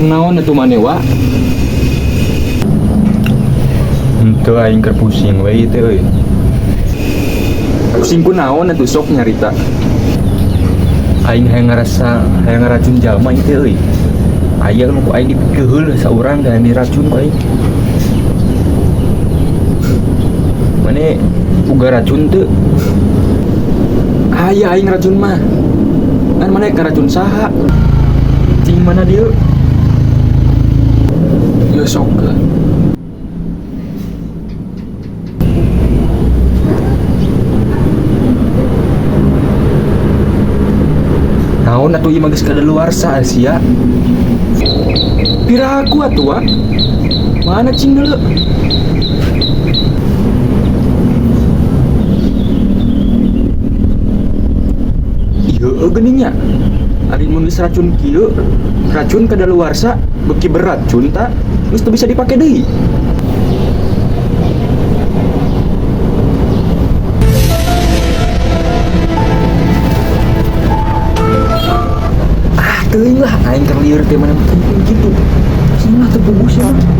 Keur naon atuh maneh wa? Henteu, aing keur pusing we teh euy. Pusing ku naon atuh, sok nyarita. Aing hayang ngarasa hayang ngaracun jalma ieu teh euy. Aya nu ku aing dipikeheul saurang dan diracun ku aing. Mane boga racun teu? Aya aing racun mah. Ngan maneh karacun saha? Cing mana dieu? Yo sok ke. Naon atuh ieu mah geus kadaluarsa sia. Piraku atuh wa. Mana cing deuleu? Ih heueuh geuning nya. Ari mun geus racun kieu, racun kadaluarsa beuki beracun ta, geus teu bisa dipake deui. Ah, teuing lah aing keur lieur teh mana teuing kitu. Sing lah teu puguh sia mah.